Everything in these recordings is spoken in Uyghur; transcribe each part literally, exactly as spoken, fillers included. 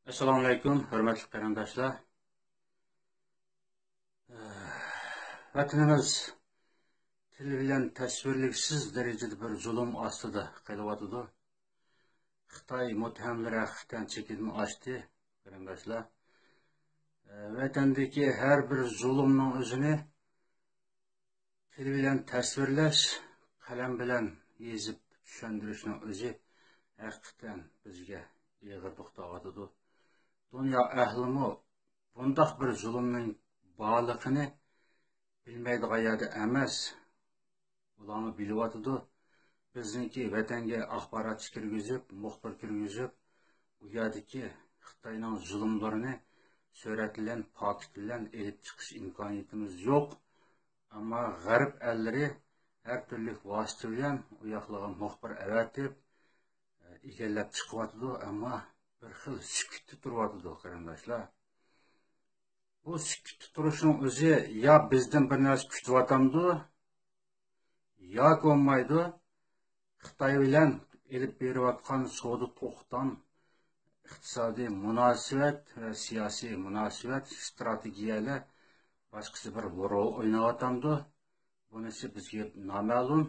ئەسسالامۇئەلەيكۇم، ھۆرمەتلىك قېرىنداشلار. ۋەتىنىمىز تىل بىلەن تەسۋىرلىگۈسىز دەرىجىدە بىر زۇلۇم ئاستىدا قېلىۋاتىدۇ. خىتاي مۇتتەھەملىرى ھەقىقەتەن چېكىدىن ئاشتى، قېرىنداشلار. ۋەتەندىكى ھەر بىر زۇلۇمنىڭ ئۆزىنى تىل بىلەن تەسۋىرلەش، قەلەم بىلەن يېزىپ چۈشەندۈرۈشنىڭ ئۆزى ھەقىقەتەن بىزگە ئېغىر توختاۋاتىدۇ. دۇنيا ئەھلىمۇ بۇنداق بىر زۇلۇمنىڭ بارلىقىنى بىلمەيدىغان يەردە ئەمەس. ئۇلارمۇ بىلىۋاتىدۇ. بىزنىڭكى ۋەتەنگە ئاخباراتچى كىرگۈزۈپ، مۇخبىر كىرگۈزۈپ، ئۇ يەردىكى خىتاينىڭ زۇلۇملىرىنى سۈرەت بىلەن، پاكىت بىلەن ئېلىپ چىقىش ئىمكانىيىتىمىز يوق. ئەمما غەرب ئەللىرى ھەر تۈرلۈك ۋاسىتە بىلەن ئۇ ياقلارغا مۇخبىر ئەۋەتىپ، ئىگىلەپ چىقىۋاتىدۇ، ئەمما بىر خىل سۈكۈتتە تۇرۇۋاتىدۇ، قېرىنداشلار. بۇ سۈكۈتتە تۇرۇشنىڭ ئۆزى يا بىزدىن بىر نەرسە كۈتۈۋاتامدۇ، ياكى بولمايدۇ خىتاي بىلەن ئېلىپ بېرىۋاتقان سودا توختام، ئىقتىسادىي مۇناسىۋەت ۋە سىياسىي مۇناسىۋەت، ئىستراتېگىيەلەر باشقىچە بىر رول ئويناۋاتامدۇ؟ بۇنىسى بىزگە نامەلۇم.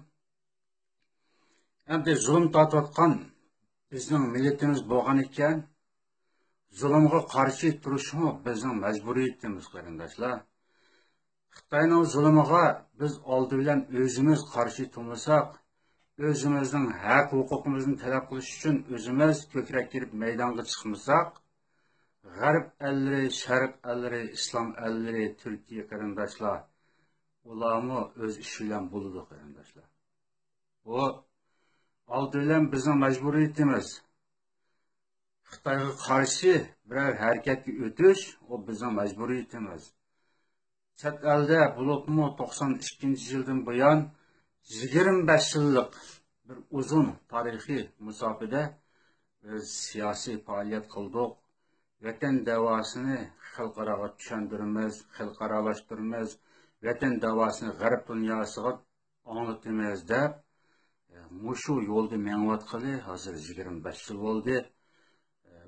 ئەمدى زۇلۇم تارتىۋاتقان بىزنىڭ مىللىتىمىز بولغان ئىكەن، زۇلۇمغا قارشى تۇرۇشمۇ بىزنىڭ مەجبۇرىيىتىمىز، قېرىنداشلار. خىتاينىڭ زۇلۇمىغا بىز ئالدى بىلەن ئۆزىمىز قارشى تۇرمىساق، ئۆزىمىزنىڭ ھەق ھوقۇقىمىزنى تەلەپ قىلىش ئۈچۈن ئۆزىمىز كۆكرەك كېرىپ مەيدانغا چىقمىساق، غەرب ئەللىرى، شەرق ئەللىرى، ئىسلام ئەللىرى، تۈركىيە قېرىنداشلار، ئۇلارمۇ ئۆز ئىشى بىلەن بولىدۇ، قېرىنداشلار. بۇ ئالدى بىلەن بىزنىڭ مەجبۇرىيىتىمىز. خىتايغا قارشى بىرەر ھەرىكەتكە ئۆتۈش، ئۇ بىزنىڭ مەجبۇرىيىتىمىز. چەت ئەلدە، بولۇپمۇ توقسان ئىككىنچى يىلدىن بۇيان يىگىرمە بەش يىللىق بىر ئۇزۇن تارىخىي مۇساپىدە بىز سىياسىي پائالىيەت قىلدۇق. ۋەتەن دەۋاسىنى خەلقئاراغا چۈشەندۈرىمىز، خەلقئارالاشتۇرىمىز، ۋەتەن دەۋاسىنى غەرب دۇنياسىغا ئاڭلىتىمىز دەپ، مۇشۇ يولدا مېڭىۋاتقىلى ھازىر يىگىرمە بەش يىل بولدى.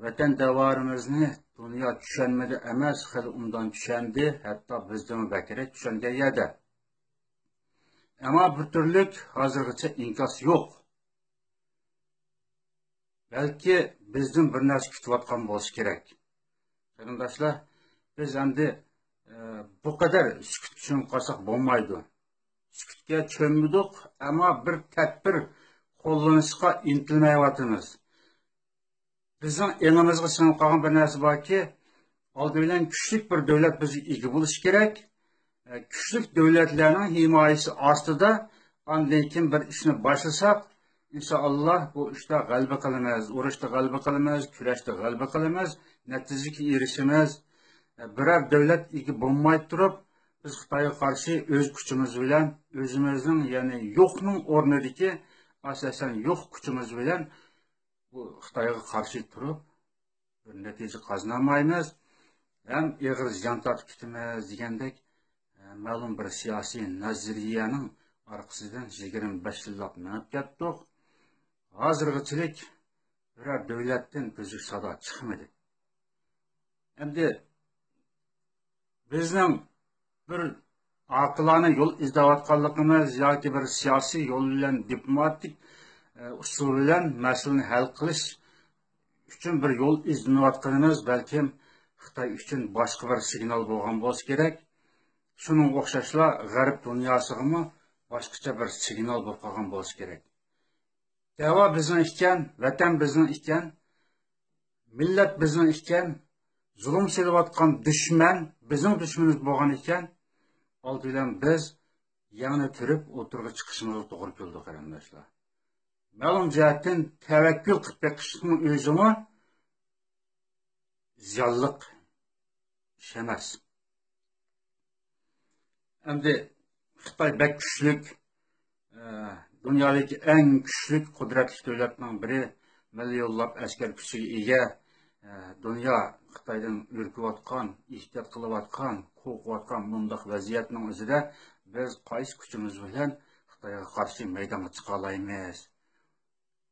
ۋەتەن دەۋالىرىمىزنى دۇنيا چۈشەنمىدى ئەمەس، خېلى ئوبدان چۈشەندى، ھەتتا بىزدىنمۇ بەكرەك چۈشەنگەن يەردە. ئەمما بىر تۈرلۈك ھازىرغىچە ئىنكاس يوق. بەلكى بىزدىن بىر نەرسە كۈتۈۋاتقان بولسا كېرەك. قېرىنداشلار، بىز ئەمدى، ئە، بۇ قەدەر سۈكۈتكە چۆمۈپ قالساق بولمايدۇ. سۈكۈتكە چۆممىدۇق، ئەمما بىر تەدبىر قوللىنىشقا ئىنتىلمەيۋاتىمىز. بىزنىڭ ئېڭىمىزغا سىڭىپ قالغان بىر نەرسە باركى، ئالدى بىلەن كۈچلۈك بىر دۆلەت بىزگە ئىگە بولۇشى كېرەك. ئە، كۈچلۈك دۆلەتلەرنىڭ ھىمايىسى ئاستىدا ئاندىن كېيىن بىر ئىشنى باشلىساق، ئىنشائاللا بۇ ئىشتا غەلىبە قىلىمىز، ئۇرۇشتا غەلىبە قىلىمىز، كۈرەشتە غەلىبە قىلىمىز، نەتىجىگە ئېرىشىمىز. ئە، بىرەر دۆلەت ئىگە بولماي تۇرۇپ، بىز خىتايغا قارشى ئۆز كۈچىمىز بىلەن، ئۆزىمىزنىڭ، يەنى يوقنىڭ ئورنىدىكى، ئاساسەن يوق كۈچىمىز بىلەن بۇ خىتايغا قارشى تۇرۇپ، بىر نەتىجە قازىنالمايمىز، ھەم ئېغىر زىيان تارتىپ كېتىمىز دېگەندەك، ئە، مەلۇم بىر سىياسىي نەزەرىيەنىڭ ئارقىسىدىن يىگىرمە بەش يىللاپ مېڭىپ كەتتۇق. ھازىرغىچىلىك بىرەر دۆلەتتىن تۈزۈك سادا چىقمىدى. ئەمدى بىزنىڭ بىر ئاقىلانە يول ئىزدەۋاتقانلىقىمىز ياكى بىر سىياسىي يول بىلەن، دىپلوماتىك، ئە، ئۇسۇل بىلەن مەسىلىنى ھەل قىلىش ئۈچۈن بىر يول ئىزدىنىۋاتقىنىمىز بەلكىم خىتاي ئۈچۈن باشقا بىر سىگنال بولغان بولسا كېرەك. شۇنىڭغا ئوخشاشلا غەرب دۇنياسىغىمۇ باشقىچە بىر سىگنال بولۇپ قالغان بولسا كېرەك. دەۋا بىزنىڭ ئىكەن، ۋەتەن بىزنىڭ ئىكەن، مىللەت بىزنىڭ ئىكەن، زۇلۇم سېلىۋاتقان دۈشمەن بىزنىڭ دۈشمىنىمىز بولغان ئىكەن، ئالدى بىلەن بىز يەڭنى تۈرۈپ ئوتتۇرىغا چىقىشىمىزغا توغرا كېلىدۇ، قېرىنداشلار. مەلۇم جەھەتتىن تەۋەككۈل قىلىپ بېقىشنىڭ ئۆزىمۇ زىيانلىق ئىش ئەمەس. ئەمدى خىتاي بەك كۈچلۈك، ئە، دۇنيادىكى ئەڭ كۈچلۈك، قۇدرەتلىك دۆلەتنىڭ بىرى، مىليونلاپ ئەسكەر كۈچىگە ئىگە، ئە، دۇنيا خىتايدىن ئۈركۈۋاتقان، ئېھتىيات قىلىۋاتقان، قورقۇۋاتقان مۇنداق ۋەزىيەتنىڭ ئۆزىدە بىز قايسى كۈچىمىز بىلەن خىتايغا قارشى مەيدانغا چىقالايمىز؟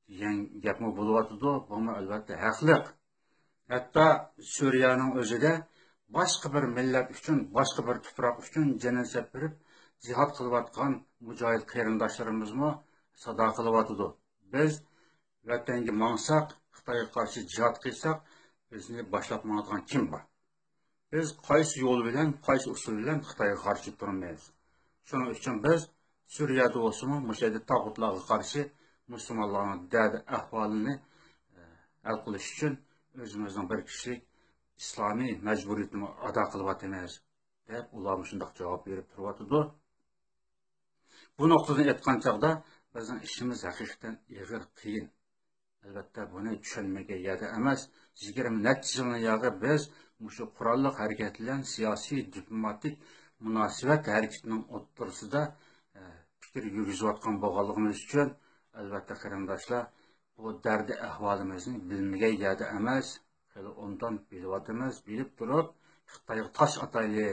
دېگەن گەپمۇ بولۇۋاتىدۇ. بۇمۇ ئەلۋەتتە ھەقلىق. ھەتتا سۈرىيەنىڭ ئۆزىدە باشقا بىر مىللەت ئۈچۈن، باشقا بىر تۇپراق ئۈچۈن جېنىنى سەپ بېرىپ جىھاد قىلىۋاتقان مۇجاھىد قېرىنداشلىرىمىزمۇ سادا قىلىۋاتىدۇ. بىز ۋەتەنگە ماڭساق، خىتايغا قارشى جىھاد قىلساق، بىزنى باشلاپ ماڭىدىغان كىم بار؟ بىز قايسى يول بىلەن، قايسى ئۇسۇل بىلەن خىتايغا قارشى تۇرىمىز؟ شۇنىڭ ئۈچۈن بىز سۈرىيەدە بولسىمۇ، مۇشۇ يەردە تاغۇتلارغا قارشى مۇسۇلمانلارنىڭ دەردى ئەھۋالىنى، ئە، ھەل قىلىش ئۈچۈن ئۆزىمىزنىڭ بىر كىشىلىك ئىسلامىي مەجبۇرىيىتىنى ئادا قىلىۋاتىمىز، دەپ ئۇلارمۇ شۇنداق جاۋاب بېرىپ تۇرۇۋاتىدۇ. بۇ نۇقتىدىن ئېيتقان چاغدا بىزنىڭ ئىشىمىز ھەقىقەتەن ئېغىر، قىيىن. ئەلۋەتتە، بۇنى چۈشەنمىگەن يەردە ئەمەس. يىگىرمە نەچچە يىلنىڭ ياغى بىز مۇشۇ قوراللىق ھەرىكەت بىلەن سىياسىي، دىپلوماتىك مۇناسىۋەت ھەرىكىتىنىڭ ئوتتۇرىسىدا، ئە، پىكىر يۈرگۈزۈۋاتقان بولغانلىقىمىز ئۈچۈن، ئەلۋەتتە، قېرىنداشلار، بۇ دەردى ئەھۋالىمىزنى بىلمىگەن يەردە ئەمەس، خېلى ئوبدان بىلىۋاتىمىز، بىلىپ تۇرۇپ خىتايغا تاش ئاتايلى،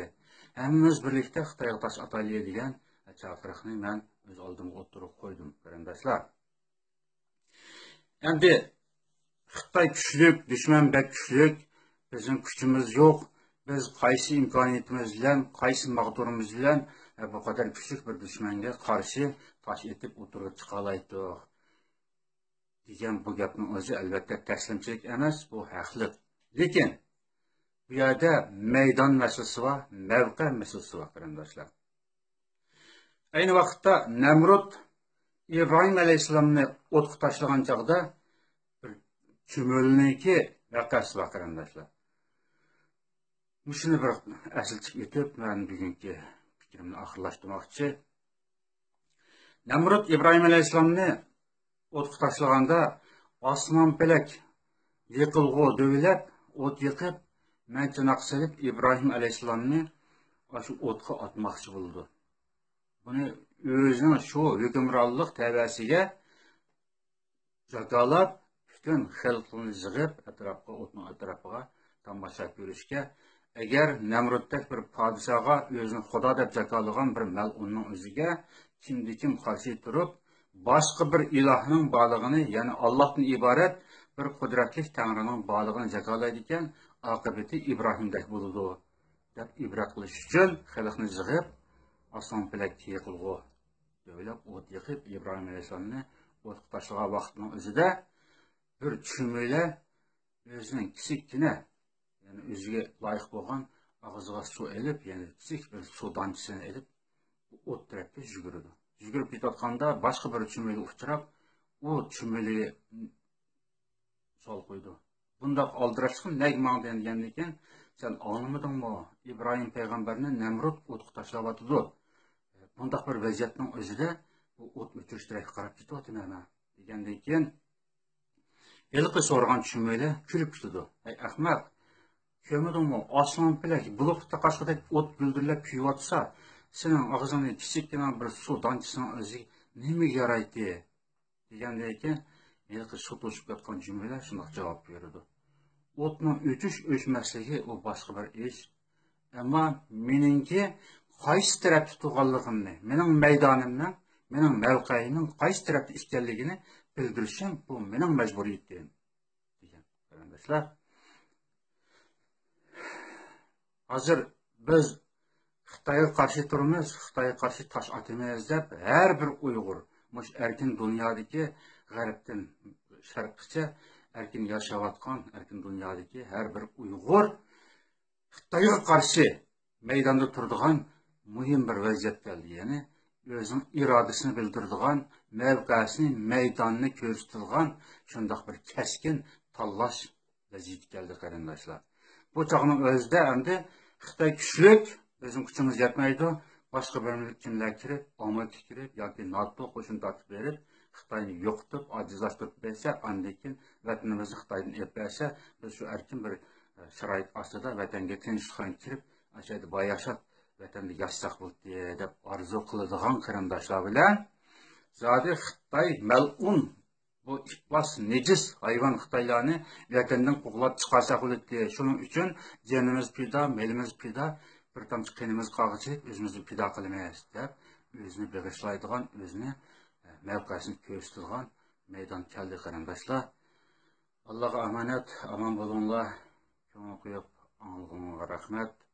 ھەممىمىز بىرلىكتە خىتايغا تاش ئاتايلى دېگەن چاقىرىقنى مەن ئۆز ئالدىمغا ئوتتۇرىغا قويدۇم، قېرىنداشلار. ئەمدى خىتاي كۈچلۈك، دۈشمەن بەك كۈچلۈك، بىزنىڭ كۈچىمىز يوق، بىز قايسى ئىمكانىيىتىمىز بىلەن، قايسى ماغدۇرىمىز بىلەن، ئە، بۇ قەدەر كۈچلۈك بىر دۈشمەنگە قارشى تاش ئېتىپ ئوتتۇرىغا چىقالايتتۇق؟ دېگەن بۇ گەپنىڭ ئۆزى، ئەلۋەتتە، تەسلىمچىلىك ئەمەس، بۇ ھەقلىق. لېكىن بۇ يەردە مەيدان مەسىلىسى بار، مەۋقە مەسىلىسى بار، قېرىنداشلار. ئەينى ۋاقىتتا نەمرۇت ئىبراھىم ئەلەيھىسسالامنى ئوتقا تاشلىغان چاغدا بىر چۈمۈلىنىڭكى ۋەقەسى بار، قېرىنداشلار. مۇشۇنى بىر ئەسلىتىپ ئۆتۈپ، مەن بۈگۈنكى پىكرىمنى ئاخىرلاشتۇرماقچى. نەمرۇت ئىبراھىم ئەلەيھىسسالامنى ئوتقا تاشلىغاندا، ئاسمان پەلەك يېقىلغۇ دۆۋىلەپ، ئوت يېقىپ، مەنچىنىققا سېلىپ، ئىبراھىم ئەلەيھىسسالامنى ئاشۇ ئوتقا ئاتماقچى بولىدۇ. بۇنى ئۆزىنىڭ شۇ ھۆكۈمرانلىق تەۋەسىگە جاكارلاپ، پۈتۈن خەلقنى يىغىپ، ئەتراپقا، ئوتنىڭ ئەتراپىغا تاماشا كۆرۈشكە، ئەگەر نەمرۇتتەك بىر پادىشاھقا ئۆزىنى خۇدا دەپ جاكارلىغان بىر مەلئۇننىڭ ئۆزىگە كىمدە كىم قارشى تۇرۇپ، باشقا بىر ئىلاھنىڭ بارلىقىنى، يەنى ئاللاھتىن ئىبارەت بىر قۇدرەتلىك تەڭرىنىڭ بارلىقىنى جاكارلايدىكەن، ئاقىۋىتى ئىبراھىمدەك بولىدۇ، دەپ ئىبرەت قىلىش ئۈچۈن خەلقنى يىغىپ، ئاسمان پەلەك يېقىلغۇ دۆۋىلەپ ئوت يېقىپ، ئىبراھىم ئەلەيھىسسالامنى ئوتقا تاشلىغان ۋاقتىنىڭ ئۆزىدە بىر چۈمۈلە ئۆزىنىڭ كىچىككىنە، يەنى ئۆزىگە لايىق بولغان ئاغزىغا سۇ ئېلىپ، يەنى كىچىك بىر سۇ دانچىسىنى ئېلىپ، ئوت تەرەپكە يۈگۈرىدۇ. يۈگۈرۈپ كېتىۋاتقاندا باشقا بىر چۈمۈلىگە ئۇچراپ، ئۇ چۈمۈلىگە سوئال قويىدۇ. بۇنداق ئالدىراشلىققا نەگە ماڭدىڭ دېگەندىن كېيىن، سەن ئاڭلىمىدىڭمۇ؟ ئىبراھىم پەيغەمبەرنى نەمرۇت ئوتقا تاشلاۋاتىدۇ. بۇنداق بىر ۋەزىيەتنىڭ ئۆزىدە بۇ ئوت ئۆچۈرۈش تەرەپكە قاراپ كېتىۋاتىمەن مەن، دېگەندىن كېيىن، ھېلىقى سورىغان چۈمۈلە كۈلۈپ كېتىدۇ. ئەي ئەخمەق، كۆرمىدىڭمۇ؟ ئاسمان پەلەك بۇلۇتقا تاقاشقۇدەك ئوت گۈلدۈرلەپ كۆيۈۋاتسا، سېنىڭ ئاغزىڭنى كىچىككىنە بىر سۇ دانچىسىنىڭ ئۆزى نېمىگە يارايتتى؟ دېگەندىن كېيىن، ھېلىقى سوتلىشىپ ياتقان جۈملە شۇنداق جاۋاب بېرىدۇ. ئوتنىڭ ئۆچۈش-ئۆچمەسلىكى ئۇ باشقا بىر ئىش. ئەمما مېنىڭكى قايسى تەرەپتە تۇرغانلىقىمنى، مېنىڭ مەيدانىمنىڭ، مېنىڭ مەۋقەيىمنىڭ قايسى تەرەپتە ئىكەنلىكىنى بىلدۈرۈشۈم، بۇ مېنىڭ مەجبۇرىيىتىم، دېگەن، قېرىنداشلار. ھازىر بىز خىتايغا قارشى تۇرىمىز، خىتايغا قارشى تاش ئاتىمىز دەپ، ھەر بىر ئۇيغۇر، مۇشۇ ئەركىن دۇنيادىكى، غەربتىن شەرققىچە ئەركىن ياشاۋاتقان ئەركىن دۇنيادىكى ھەر بىر ئۇيغۇر خىتايغا قارشى مەيداندا تۇرىدىغان مۇھىم بىر ۋەزىيەتكە كەلدى. يەنى ئۆزىنىڭ ئىرادىسىنى بىلدۈرىدىغان، مەۋقەسىنى، مەيدانىنى كۆرسىتىدىغان شۇنداق بىر كەسكىن تاللاش ۋەزىيىتى كەلدى، قېرىنداشلار. بۇ چاغنىڭ ئۆزىدە ئەمدى خىتاي كۈچلۈك، بىزنىڭ كۈچىمىز يەتمەيدۇ، باشقا بىر مىللەت كىملەر كىرىپ، ئامېرىكا كىرىپ ياكى ناتو قوشۇن تارتىپ بېرىپ، خىتاينى يوقىتىپ، ئاجىزلاشتۇرۇپ بەرسە، ئاندىن كېيىن ۋەتىنىمىزنى خىتايدىن ئېلىپ بەرسە، بىز شۇ ئەركىن بىر، ئە، شارائىت ئاستىدا ۋەتەنگە تىنچلىققا كىرىپ، ئاشۇ يەردە باياشات ۋەتەندە ياشىساق بولاتتى دەپ ئارزۇ قىلىدىغان قېرىنداشلار بىلەن زادى خىتاي مەلئۇن بۇ ئىپلاس، نىجىس ھايۋان خىتايلارنى ۋەتەندىن قوغلاپ چىقارساق بولاتتى. شۇنىڭ ئۈچۈن جېنىمىز پىدا، مېلىمىز پىدا، بىر تامچە قېنىمىز قالغۇچىلىك ئۆزىمىزنى پىدا قىلىمىز، دەپ ئۆزىنى بېغىشلايدىغان، ئۆزىنى، ئە، مەۋقەسىنى كۆرسىتىدىغان مەيدان كەلدى، قېرىنداشلار. ئاللاغا ئامانەت، ئامان بولۇڭلار. قويۇپ ئاڭلىغىنىڭىزغا رەھمەت.